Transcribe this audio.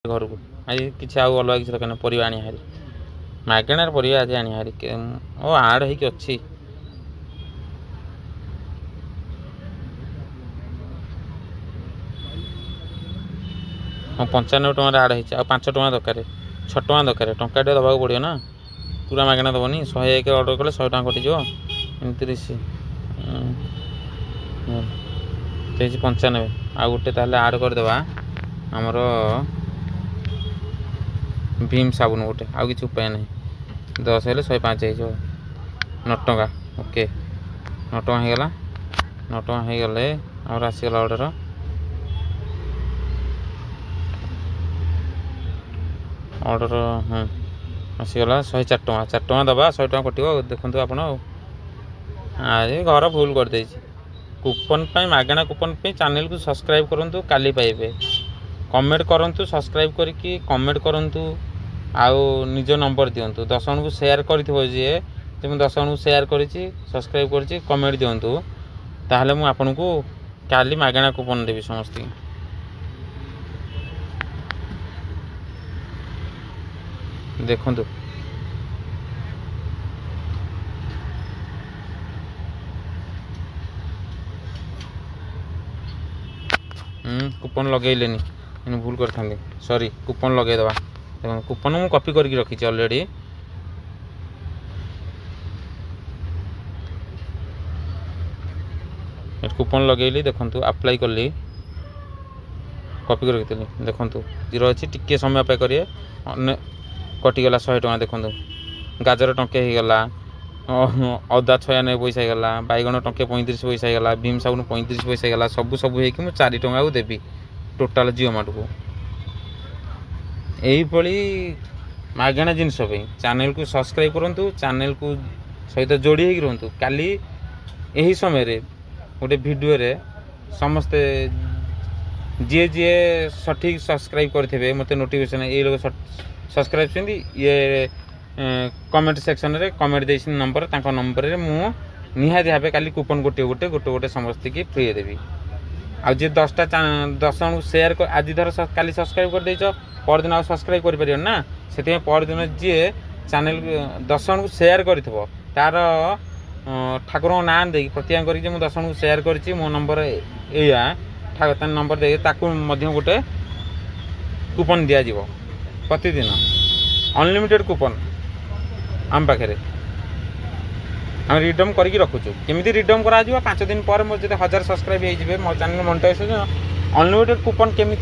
ଘରକୁ ଆଜି କିଛି ଆଉ ଅଲଗା କିଛି ଦରକାର ନାହିଁ। ପରିବା ଆଣିବା ଭାରି, ମାଗଣାରେ ପରିବା ଆଜି ଆଣିବା ଭାରି। ଓ ଆଡ଼୍ ହେଇକି ଅଛି। ହଁ, 95 ଟଙ୍କାରେ ଆଡ଼୍ ହେଇଛି। ଆଉ 5 ଟଙ୍କା ଦରକାର, 6 ଟଙ୍କା ଦରକାର। ଟଙ୍କାଟେ ଦେବାକୁ ପଡ଼ିବ ନା, ପୁରା ମାଗଣା ଦେବନି। 101 ଅର୍ଡ଼ର କଲେ 100 ଟଙ୍କା କଟିଯିବ। 29 ହେଇଛି 95। ଆଉ ଗୋଟେ ତାହେଲେ ଆଡ଼୍ କରିଦେବା ଆମର ଭୀମ ସାବୁନ ଗୋଟେ, ଆଉ କିଛି ଉପାୟ ନାହିଁ। 10 ହେଲେ 105 ହେଇଯିବ, 9 ଟଙ୍କା। ଓକେ, 9 ଟଙ୍କା ହେଇଗଲା। 9 ଟଙ୍କା ହେଇଗଲେ ଆମର ଆସିଗଲା ଅର୍ଡ଼ର। ଅର୍ଡ଼ର ହଁ ଆସିଗଲା 104 ଟଙ୍କା। 4 ଟଙ୍କା ଦେବା, 100 ଟଙ୍କା କଟିବ। ଦେଖନ୍ତୁ ଆପଣ, ଆଉ ଆଜି ଘର ଭୁଲ କରିଦେଇଛି। କୁପନ୍ ପାଇଁ, ମାଗଣା କୁପନ୍ ପାଇଁ ଚ୍ୟାନେଲକୁ ସବସ୍କ୍ରାଇବ୍ କରନ୍ତୁ, କାଲି ପାଇବେ। କମେଣ୍ଟ କରନ୍ତୁ, ସବସ୍କ୍ରାଇବ୍ କରିକି କମେଣ୍ଟ କରନ୍ତୁ ଆଉ ନିଜ ନମ୍ବର ଦିଅନ୍ତୁ। 10 ଜଣଙ୍କୁ ସେୟାର କରିଥିବ ଯିଏ ଯେ ମୁଁ 10 ଜଣଙ୍କୁ ସେୟାର କରିଛି, ସବସ୍କ୍ରାଇବ୍ କରିଛି, କମେଣ୍ଟ ଦିଅନ୍ତୁ, ତାହେଲେ ମୁଁ ଆପଣଙ୍କୁ କାଲି ମାଗଣା କୁପନ୍ ଦେବି ସମସ୍ତଙ୍କୁ। ଦେଖନ୍ତୁ, କୁପନ୍ ଲଗେଇଲେନି, ଭୁଲ କରିଥାନ୍ତି, ସରି। କୁପନ୍ ଲଗେଇଦେବା। ଦେଖନ୍ତୁ, କୁପନ୍ ମୁଁ କପି କରିକି ରଖିଛି ଅଲରେଡ଼ି। କୁପନ୍ ଲଗେଇଲି, ଦେଖନ୍ତୁ, ଆପ୍ଲାଏ କଲି, କପି କରି ରଖିଥିଲି। ଦେଖନ୍ତୁ, ଜିରୋ ଅଛି, ଟିକିଏ ସମୟ ଅପେକ୍ଷା କରିବେ। କଟିଗଲା 100 ଟଙ୍କା। ଦେଖନ୍ତୁ, ଗାଜର ଟଙ୍କେ ହେଇଗଲା, ଅଦା 96 ପଇସା ହେଇଗଲା, ବାଇଗଣ ଟଙ୍କେ 35 ପଇସା ହେଇଗଲା, ଭୀମ ସାବୁନ 35 ପଇସା ହେଇଗଲା। ସବୁ ସବୁ ହେଇକି ମୁଁ 4 ଟଙ୍କାକୁ ଦେବି ଟୋଟାଲ୍ ଜିଓ ମାର୍ଟକୁ। ଏଇଭଳି ମାଗଣା ଜିନିଷ ପାଇଁ ଚ୍ୟାନେଲକୁ ସବସ୍କ୍ରାଇବ୍ କରନ୍ତୁ, ଚ୍ୟାନେଲକୁ ସହିତ ଯୋଡ଼ି ହେଇକି ରୁହନ୍ତୁ। କାଲି ଏହି ସମୟରେ ଗୋଟେ ଭିଡ଼ିଓରେ ସମସ୍ତେ ଯିଏ ଯିଏ ସଠିକ୍ ସବସ୍କ୍ରାଇବ୍ କରିଥିବେ, ମୋତେ ନୋଟିଫିକେସନ୍ ଏଇ ଲୋକ ସବସ୍କ୍ରାଇବ୍ କରିଛନ୍ତି, ଇଏ କମେଣ୍ଟ ସେକ୍ସନରେ କମେଣ୍ଟ ଦେଇଛନ୍ତି ନମ୍ବର, ତାଙ୍କ ନମ୍ବରରେ ମୁଁ ନିହାତି ଭାବେ କାଲି କୁପନ୍ ଗୋଟିଏ ଗୋଟେ ଗୋଟେ ଗୋଟେ ସମସ୍ତଙ୍କୁ ଫ୍ରି ଦେବି। ଆଉ ଯିଏ 10ଟା 10 ଜଣଙ୍କୁ ସେୟାର, ଆଜି ଧର କାଲି ସବସ୍କ୍ରାଇବ୍ କରିଦେଇଛ, ପରଦିନ ଆଉ ସବସ୍କ୍ରାଇବ୍ କରିପାରିବନି ନା। ସେଥିପାଇଁ ପରଦିନ ଯିଏ ଚ୍ୟାନେଲ୍ 10 ଜଣଙ୍କୁ ସେୟାର କରିଥିବ, ତାର ଠାକୁରଙ୍କ ନାଁ ଦେଇକି ପ୍ରତିଜ୍ଞା କରିକି ଯେ ମୁଁ 10 ଜଣଙ୍କୁ ସେୟାର କରିଛି, ମୋ ନମ୍ବର ଏଇଆ, ତା ନମ୍ବର ଦେଇକି ତାକୁ ମଧ୍ୟ ଗୋଟେ କୁପନ୍ ଦିଆଯିବ। ପ୍ରତିଦିନ ଅନଲିମିଟେଡ଼ କୁପନ୍ ଆମ ପାଖରେ, ଆମେ ରିଡମ୍ କରିକି ରଖୁଛୁ। କେମିତି ରିଡମ୍ କରାଯିବ? 5 ଦିନ ପରେ ମୋର ଯଦି 1000 ସବସ୍କ୍ରାଇବ୍ ହେଇଯିବେ, ମୋ ଚ୍ୟାନେଲ୍ ମନିଟାଇଜେସନ୍, ଅନଲିମିଟେଡ଼ କୁପନ୍ କେମିତି